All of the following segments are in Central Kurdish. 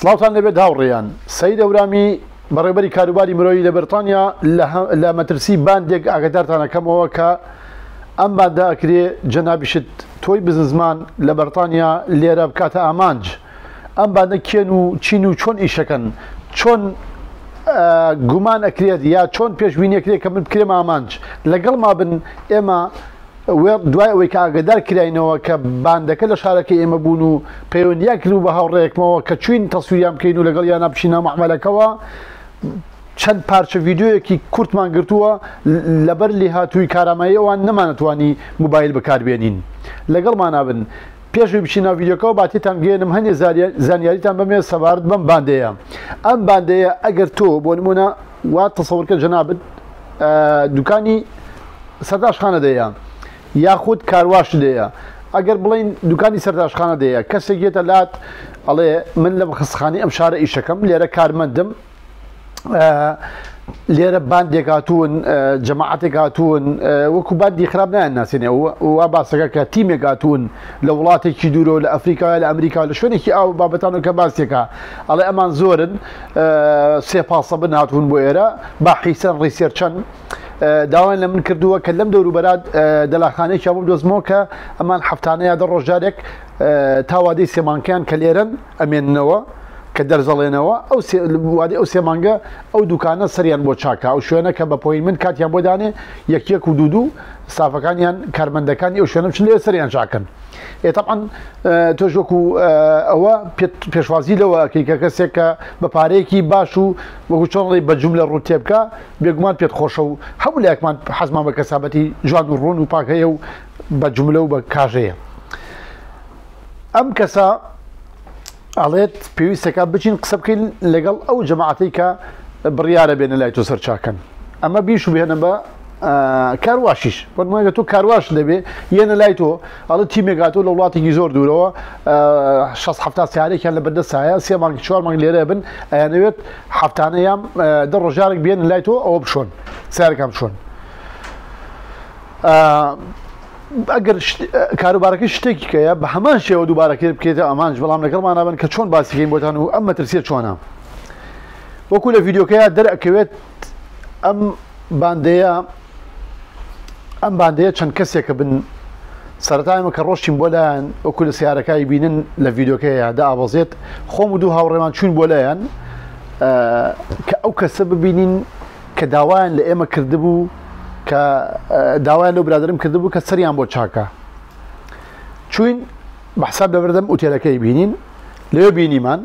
سڵاوتان لێبێت هاوڕێیان. سەید هەورامی، بەڕێوبەری کاروباری مرۆیی لە بەریتانیا لە مەترسی باندێک ئاگادارتان ئەکەمەوە کە ئەم باندە ئەکرێ جەنابیشت تۆی بزنسمان لە بەریتانیا لێرە بکاتە ئامانج. ئەم باندە کێن و چین و چۆن ئیشەکەن؟ چۆن گومان ئەکرێت یا چۆن پێشبینی ئەکرێت کە من بکرێمە ئامانج؟ لەگەڵما بن ئێمە دوای ئەوەی کە ئاگادار کراینەوە کە باندەکە لە شارەکەی ئێمە بوون و پەیوەندیان کردبوو بە هاوڕێیەکمەوە کە چوین تەسویریان بکەین و لەگەڵیانا بچینە مەعمەلەکەوە، چەند پارچە ڤیدیۆیەکی کورتمان گرتووە، لەبەر لێهاتووی کارامایی ئەوان نەمانەتوانی موبایل بەکاربێنین. لەگەڵمانا بن. پێش ئەوەی بچینە ناو ڤیدیۆکەوە با تێتان بگەیەنم هەنێ زانیاریتان بەمێ سەبارەت بەم باندەیە. ئەم باندەیە ئەگەر تۆ بۆ نموونە وا تەسەورکە جەنابت دوکانی سەرتاشخانە دەیە یاخود کارواش دەیە ئەگەر بڵین دوکانی سەرتاشخانە دەیە کەسێک یەتە لات ئەڵێ من لە خستخانی ئەم شارە ئیشەکەم لێرە کارمەندم لێرە باندێک هاتوون جەماعەتێک هاتوون وەکو باندی خراپ نایان ناسێنێ وا باسەکە کە تیمێک هاتوون لە وڵاتێکی دوورەوە لە ئەفریکا لە ئەمریکا لە شوێنێکی ئاو بابەتانەوە کە باسێکە ئەڵێ ئەمان زۆرن سێ پاسە بن هاتوون بۆ ئێرە باحیسەن ڕیسێرچەن داوایان لە من کردووە کە لەم دەوروبەرا دەلاخانەیەکیان بۆ بدۆزمەوە کە ئەمان هەفتانە یا 10 ڕۆژ جارێک تا وادەی سێ مانگەیان کە لێرەن ئەمێننەوە کە دەرزەڵێنەوە ئەو وادەی ئەو سێ مانگە ئەو دوکانە سەریان بۆ چاکە ئەو شوێنە کە بە appointment کاتیان بۆ دانێ یەک یەک و دوو دوو ستافەکانیان کارمەندەکانی ئەو شوێنە بچن لێ سەریان چاکەن. ئێ تەبعەن تۆش وەکو ئەوە پێشوازی لەوە ئەکەی کە کەسێک کە بە پارەیەکی باش و وەکو چۆن ڵێی بە جوملە ڕووت تێبکا بێگومان پێت خۆشە و هەموو لایەکمان حەزمان بە کەسابەتی جوان و ڕوون و پاک هەیە و بە جوملە و بە کاژەیە. ئەم کەسە ئەڵێت پێویستەکە بچین قسە بکەین لەگەڵ ئەو جەماعەتەی کە بڕیارە بێنە لای تۆ سەرچاکەن ئەمە بیش و بهێنە بە کارواشیش بۆ تۆ کارواش دەبێ یەنە لای تۆ ئەڵێ تیمێک هاتووە لە وڵاتێکی زۆر دوورەوە 6 70 سیارێکیان لە بەردەستایە سێ مانگ چوار مانگ لێرە بن ئەیانەوێت هەفتانە یان 10 ڕۆژارێک بێن لای تۆ ئەوە بشۆن سیارەکان بشۆن. ئەگەر کاروبارەکەی شتێکی کەیە بە هەمان شێوە دووبارەکەی بکرێتە ئامانج بەڵام لەگەڵمانە بن کە چۆن باسیکەین بۆتان و ئەم مەترسیە چۆنە وەکو لە ڤیدیۆکەیە دەرئەکەوێت ئەم باندەیە ئەم باندەیە چەند کەسێکە بن سەرەتا ئێمە کە ڕۆشتین بۆ لایەن وەکو لە سیارەکای بینن لە ڤیدیۆکەیە دابەزێت خۆم و دوو هاوڕێمان چوین بۆ لایەن کە ئەو کەسە ببینین کە داوایان لە ئێمە کردبوو کە داوایان لەو برادرم کردبوو کە سەریان بۆ چاکە چوین بە حساب لەبەردەم ئوتێلەکەی بینین لەوێ بینیمان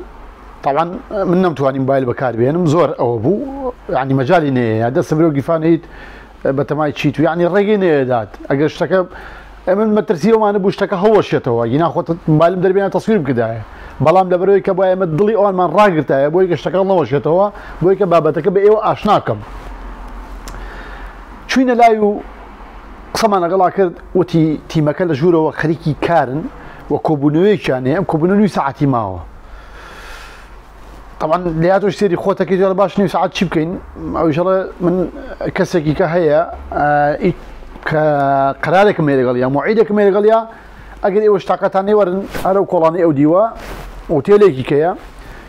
طبعا من نەمتوانی موبایل بەکاربێنم زۆر ئەوە بوو یعنی مەجای نەیە دەستم برۆ گیرفانیت بەتەمای چیت و یعنی ڕێگەی نەیەدات ئەگەر شتەکە ئەمن مەترسی ئەوانە بوو شتەکە هەڵوەشێتەوە گینا خۆت موبایلم دەربێنە تەسویر بکردایە بەڵام لەبەرەوەی کە بۆ ئێمە دڵی ئەوانمان ڕاگرتایە بۆی کە شتەکە هەڵنەوەشێتەوە بۆی کە بابەتەکە بە ئێوە ئاشناکەم چوینە لای و قسەمان لەگەڵا کرد وتی تیمەکە لە ژوورەوە خەریکی کارن و کۆبوونەوەیەکیان هەیە ئەم کۆبوونەوە نیو سەعاتی ماوە طبعا لە تۆش سێری خۆتەکەی جارە باش نیو سەعات چی بکەین ئەویش ئەڵێ من کەسێکی کە هەیە کە قەرارێکم هەیە لەگەڵیا موعیدێکم هەیە لەگەڵیا ئەگەر ئێوەش تاقەتان نێوەرن هەرەو کۆڵانی ئەو دیوە ئوتێلێکی کەیە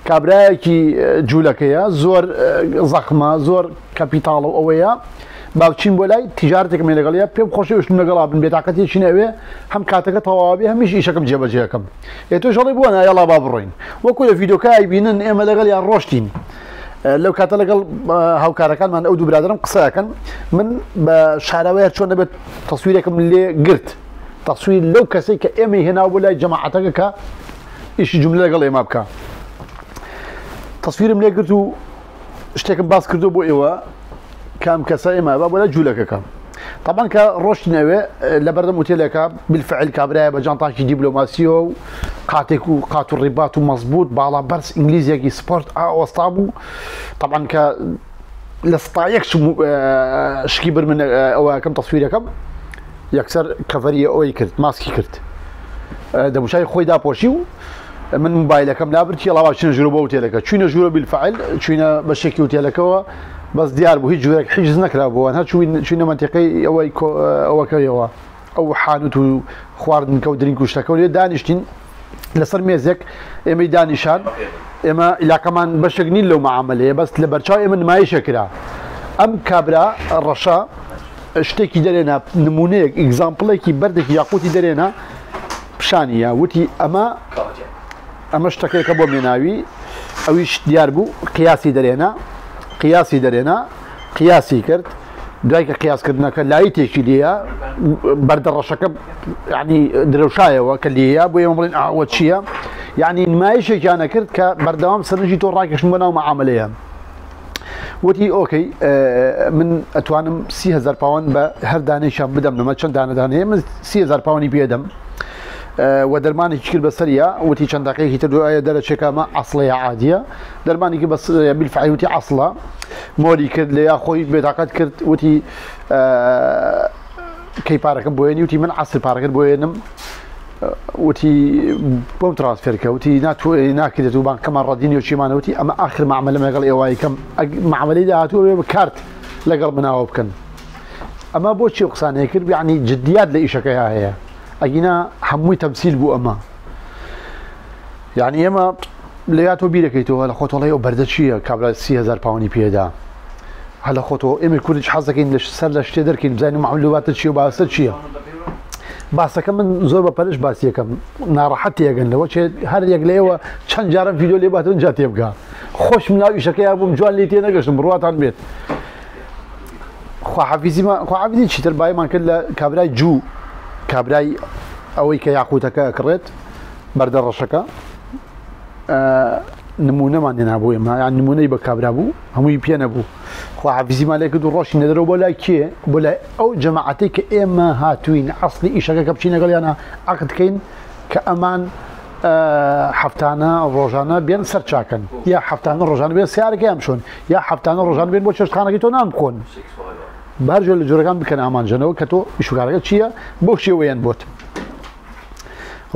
کابرایەکی جوولەکەیە زۆر زەخمە زۆر کەپیتاڵ و ئەوەیە با بچین بۆ لای تیجارەتێکم هەیە لەگەڵیا پێم خۆشە ئێوەشم لەگەڵا بن بێتاقەتیەکی نەوێ هەم کاتەکە تەواو بێ هەمیش ئیشەکەم جێبەجێ ئەکەم ئێ تۆش ئەڵێی بۆ نا یەڵا با بڕۆین وەکو لە ڤیدیۆکە ئەیبینن ئێمە لەگەڵیان ڕۆشتین لەو کاتە لەگەڵ هاوکارەکانمان ئەو دوو برادرم قسە ئەکەن من بە شاراوەیە چۆن دەبێت تەسویرێکم لێ گرت تەسویر لەو کەسەی کە ئێمەی هێناو بۆ لای جەماعەتەکە کە ئیشی جملە لەگەڵ ئێمە بکە تەسویرم لێ گرت و شتێکم باس کردو بۆ ئێوە کام کەسە ئێمە با بۆ لای جوولەکەکە طبعا کە ڕۆشتین ئەوێ لە بەردەم ئوتێلێکە بالفعل کابرایە بە جانتاکی دیبلۆماسیەوە و قاتێک و قات و ڕیبات و مەزبوط باڵا بەرز ئینگلیزیەکی سپۆرت ئاوەستا بوو طبعا کە لە ستایەک شکی بر من ئەوەکەم تەسویرەکەم یەکسەر کەڤەری ئەوەی کرد ماسکی کرد دەموچای خۆی داپۆشی و من موبایلەکەم لابرد یەڵا با بچینە ژوورە بۆ ئوتێلەکە چوینە ژوورە بیلفعل چوینە بەشێکی ئوتێلەکەوە بەس دیار بوو هیچ جورێک حیجز نەکرابووە هەر چوین چوینە مەنتیقەی ئەوەی ئەوەکەیەوە ئەو حانوت و خواردنکە و drink و شتەکە و لێ دانیشتین. لەسەر مێزێک ئێمەی دانیشان ئێمە عیلاقەمان بەشێک نین لەو معاملەیە بەس لە بەرچاو ئێمە نمایشە کرا ئەم کابرا ڕەشە شتێکی دەرێنا نمونەیەک example ێکی بەردێکی یاقوتی دەرێنا پیشانیە وتی ئەمە ئەمە شتەکەیکە بۆ مێناوی ئەویش دیار بوو قیاسی دەرێنا قیاسی دەرێنا قیاسی کرد دوای کە قیاسکردنەکە لایتێکی لێیە بەردە ڕەشەکە یعنی درەوشایەوە کە لێیە بۆ ئێمە بڵێن ئاوە چییە یعنی نمایشێکیانە کرد کە بەردەوام سەرنجی تۆ ڕاکێشن بۆ ناو معاملەیە وتی okay من ئەتوانم 30هزار پاوان بە هەر دانێکیان بدەم نەمە چەند دانەدان هەیە من 30هزار پاوانی پێدەم و دەرمانێکی کرد بەسەریا وتی چەند دقەیەکی تر دوایە دەرەچێکامە ئەسڵەیە عادیە دەرمانی کرد بەس بالفعل وتی عەسڵە مۆری کرد لێیا خۆی بێتاقەت کرد وتی کەی پارەکەم بۆیەنی وتی من عەسر پارەکەت بۆیەنم وتی بۆم transfer کە وتی ناکرێت و بانکەمان ڕەدینی و چیمانە وتی ئەمە ئاخر معاملەم لەگەڵ ئێوایکەم معاملەی داهاتوو بە کارت لەگەڵ مناوە بکەن ئەمە بۆچی قسانەیە کرد یعنی جدیات لە ئیشەکەی هەیە ئەگینا هەمووی تەمسیل بوو ئەمە یعنی ئێمە لەیا تۆ بیرەکەیتەوە لە خۆت ئەڵێی ئەو بەردە چییە کابرا 30هزار پاوەنی پێدا هەر لە خۆتەوە ئێمە کوردیش حەز دەکەین لە سەر لە شتێ دەرکەین بزانین معلوماتە چییە و باسە چییە باسەکە من زۆر بە پەرش باسی یەکەم ناڕەحەت تێگەن لەوە چێ هەر یەک لە ئێوە چەند جارم ڤیدیۆ لێ باتن جا تێبگا خۆشم ناو ئیشەکەیا بووم جوان لێ تێ نەگەشتم بڕواتان بێت خواحافیزیمان خواحافیزی چیتر بایمان کرد لە کابرای جوو کابرای ئەوەی کە یاقوتەکە ئەکڕێت بەردە ڕەشەکە نمونەمان هێنابوو ئێمە یان نمونەی بە کابرا بوو هەمووی پێ نەبوو خواحافیزیمان لێ کرد و ڕۆشی نەدەرەوە بۆ لای کێ بۆ لای ئەو جەماعەتەی کە ئێمە هاتوین ئەسلی ئیشەکە کە بچین لەگەڵیانە عەقد کەین کە ئەمان هەفتانە ڕۆژانە بێن سەر چاکەن یا هەفتانە ڕۆژانە بێن سیارەکەیان بشۆن یا هەفتانە ڕۆژانە بێن بۆ چێشتخانەکەی تۆ نان بخۆن بار جۆر لە جۆرەکان بکەن ئامانجەنەوە کە تۆ ئیشوکارەکە چییە بۆ شێوەیەن بۆت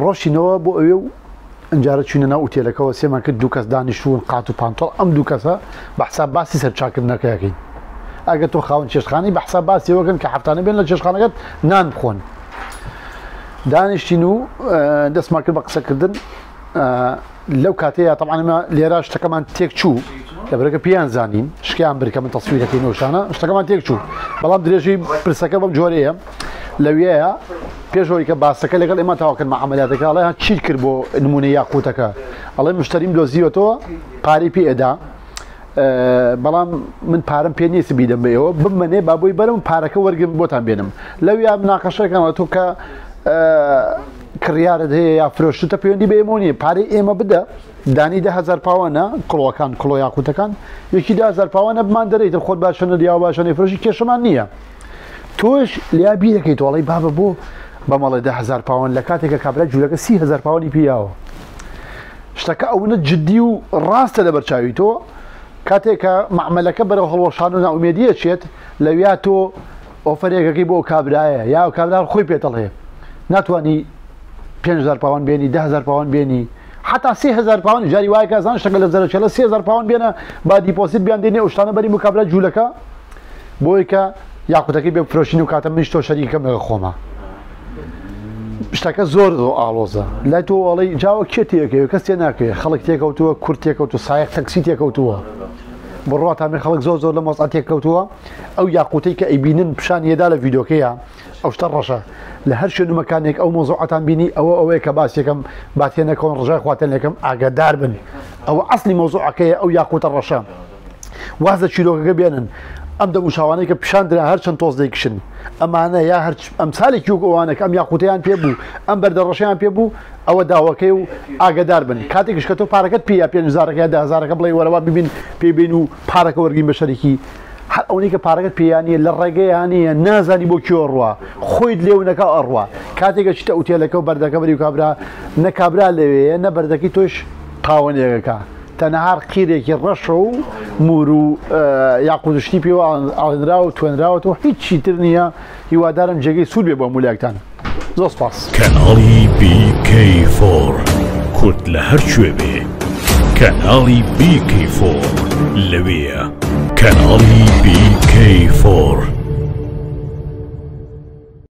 ڕۆشتینەوە بۆ ئەوێ و ئەمجارە چوینە ناو ئوتێلەکەوە سێمان کرد دوو کەس دانیشتوون قات و پانتۆڵ ئەم دوو کەسە بە حساب باسی سەرچاکردنەکەیەکەین ئەگەر تۆ خاوەن چێشتخانەی بە حساب باسی وەکەن کە هەفتانە بێن لە چێشتخانەکەت نان بخۆن دانیشتین و دەستمان کرد بە قسەکردن لەو کاتەیە تەبعەن ئێمە لێرە شتەکەمان تێک چوو لەبەرەکە پێیان زانین شکیان برد کە من تەسویرەکەی نۆشانە شتەکەمان تێک چوو بەڵام درێژەی پرسەکە بەم جۆرەیە لەویەیە پێش ئەوەی کە باسەکە لەگەڵ ئێمە تاواکرد معاملاتەکە ئەڵێ چیت کرد بۆ نمونە یاقوتەکە ئەڵێ مشتەریم دۆزیوەتەوە پارەی پێ ئەدا بەڵام من پارەم پێ نییە بیدەم بە ئێوە بمەنێ با بۆی بەرم پارەکە وەرگم بۆتان بێنم لەویا مناقەشەکەمەوە تۆ کە کڕیارت هەیە یا فرۆشتە پەیوەندی بە ئێمەوە نییە پارەی ئێمە بدە دانی 10هزار پاوانە کڵۆکان کڵۆ یاقوتەکان یەکی 10هزار پاوانە بمان دەرێتە خۆت باشە نەدیاوە باشە نەیفرۆشی کێشەمان نییە تۆش لیا بیرەکەی تۆڵەی بابە بۆ بەمەڵێ 10هزار پاوان لە کاتێکە کابرا جوولەکە 30هزار پاوانی پیاوە شتەکە ئەونە جدی و ڕاستە لەبەر چاوی تۆ کاتێک کە مەعمەلەکە بەرەو هەڵوەشان و نائومێدیە چێت لەویا تۆ ئۆفەرێکەکەی بۆ کابرایە یا کابرا خۆی پێتەڵێ ناتوانانی 5000 پاوان بێنی 10000 پاوان بێنی حتا 3000 پاوان جاری وایە کە زان شتەکە لە زەرەچەلە 3000 پاوان بێنە با deposit بیان دێنێ ئەو شتانە بەری بۆ کابرا جوولەکە بۆی کە یاقوتەکەی بێ بفرۆشین و کاتە منیش تۆ شەریکەم لەگەڵ خۆما شتەکە زۆر زۆر ئاڵۆزە لای تۆ ئەڵێی جاوە کێ تێکەوێ کەس تێ ناکەوێ خەڵک تێکەوتووە کورد تێکەوتو سایەق تەکسی تێکەوتووە بڕواتان بێ خەڵک زۆر زۆر لە مەزعە تێکەوتووە ئەو یاقوتەی کە ئەیبینن پیشان یەدا لە ڤیدۆکەیە ئەو شتە ڕەشە لە هەر شوێن و مەکانێک ئەو مۆزوعەتان بینی ئەوە ئەوەیە کە باس یەکەم با تێنەکەون ڕژای خواتێن یەکەم ئاگادار بن ئەوە ئەسلی مۆزوعەکەیە ئەو یاقوتە ڕەشە واز لە چیرۆکەکە بێنن ئەم دەموچاوانەی کە پیشان درا هەرچەند تۆز دەیکشن ئەمانە یا هەر ئەمسالێکی وەک ئەوانە کە ئەم یاقوتەیان پێ بوو ئەم بەردە ڕەشیان پێ بوو ئەوە داوەکەی و ئاگدار بن کاتێکیش کە تۆ پارەکەت پێ یا پێنج هەزارەکە یا 10 هەزارەکە بڵێ وەرەوە ببین پێ بین و پارەکە وەرگین بە شەریکی هەر ئەوەی کە پارەکەت پێیانە لە ڕێگەیانە نازانی بۆ کوێ ڕوا خۆیت لێو نەکا ئەڕوا کاتێکە چیتە ئوتێلەکە و بەردەکە بەری و کابرا نە کابرا لەوێیە نە بەردەکەی تۆش خاوەنێکەکە تەنها قیرێکی ڕەشە و مور و یاقوت شتی پێوە ئاڵێنراوە و توێنراوەتەوە هیچی تر نییە هیوادارم جێگەی سوود بێ بۆ هەموو لایەکتان زۆر سپاس. کەناڵی بی کەی فۆر کورد لە هەر کوێ بێ کەناڵی بی کەی فۆر لەوێیە کەناڵی بی کەی فۆر.